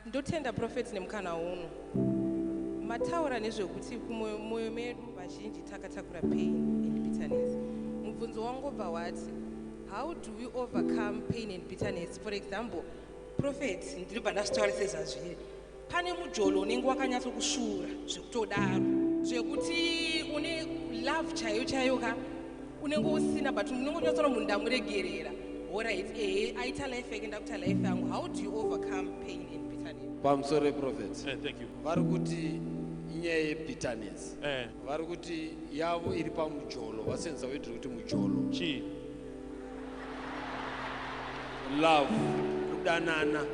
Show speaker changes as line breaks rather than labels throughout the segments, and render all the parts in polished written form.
Ndotenda Prophet nemukana uno. Mataura nezvekuti kumwoyo medu vazhinji takatakura pain and bitterness. Mubvunzo wangu wobva wati, how do we overcome pain and bitterness? For example, Prophet, ndinobva ndazvitaura sezvazviri, pane mujolo unenge wakanyatsokusvuura zvekutodaro, zvekuti une love chaiyo chaiyo ka unenge usina, but unenge unyatsoona munhu ndamuregerera. Alright, ehe, aita life yake, ndakuita life yangu. How do you overcome pain and bitterness?
Pamusoro, Prophet.
Thank you.
Vari kuti inyaya yebitterness. Vari kuti yavo iri pamujolo, vasenzesa word rekuti mujolo.
Chii?
Love, kudanana.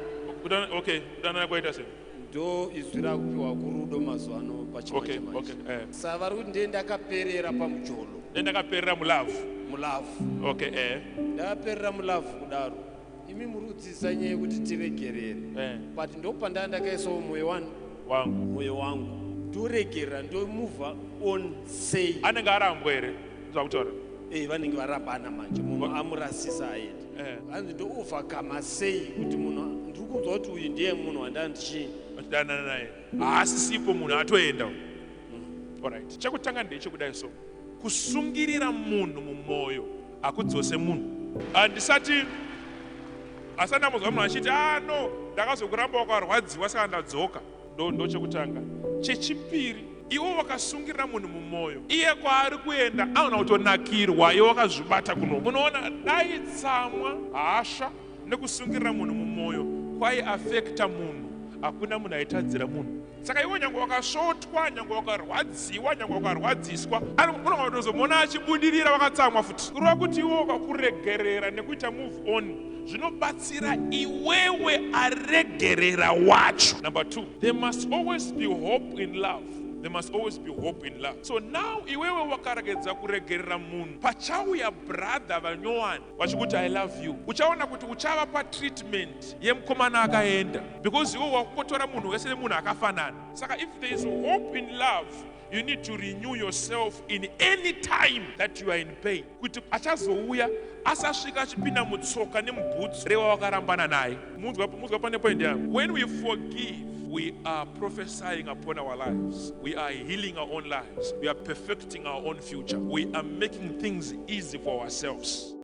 Okay, kudanana kwaita sei?
Ndo izwi rakupiwa kurudo mazuva ano pachimanje manje. Saka vari kuti ndiye ndakaperera pamujolo.
Ndakaperera mulove.
Mulove.
Okay.
Ndakaperera mulove kudaro, imi muri kudzidzisa nyaya yekuti tiregerere, but ndopandaa ndakaisawo mwoyo wani.
Wangu.
Mwoyo wangu, ndoregerera, ndomove on sei?
Anenge arambwa here zvakutaura?
Vanenge varambana manje, munhu amurasisa, aenda. Hanzi ndoovercome sei kuti munhu ndiri kunzwa kuti uyu ndiye munhu wandaa ndichii?
Achidanana naye, haasisipo, munhu atoenda. Alright, chekutanga ndechekudai so, kusungirira munhu mumwoyo hakudzose munhu. Handisati asati ndambonzwa munhu achiti, "Ah no, ndakazokuramba wakarwadziwa, saka ndadzoka." Ndo chekutanga. Chechipiri, iwe wakasungirira munhu mumwoyo, iye kwaari kuenda anoona kutonakirwa, iwe wakazvibata kuno. Unoona, dai tsamwa, hasha nekusungirira munhu mumwoyo kwaiaffecta munhu, hakuna munhu aitadzira munhu. Saka iwe nyange wakasvotwa, nyange wakarwadziwa, nyange wakarwadziswa, unogona kutozomuona achibudirira wakatsamwa futi. Kureva kuti iwe wakakuregerera nekuita move on zvinobatsira iwewe aregerera wacho. Number two, there must always be hope in love. There must always be hope in love. So now iwewe wakaregedza kuregerera munhu, pachauya brother vanyowani vachikuti, "I love you," uchaona kuti uchava patreatment yemukomana akaenda, because iwe wakungotora munhu wese nemunhu akafanana. Saka if there is hope in love, you need to renew yourself in any time that you are in pain, kuti achazouya asasvika achipinda mutsoka nemubhutsu rewa wakarambana naye. Munzwa pane point yangu? When we forgive, we are prophesying upon our lives, we are healing our own lives, we are perfecting our own future, we are making things easy for ourselves.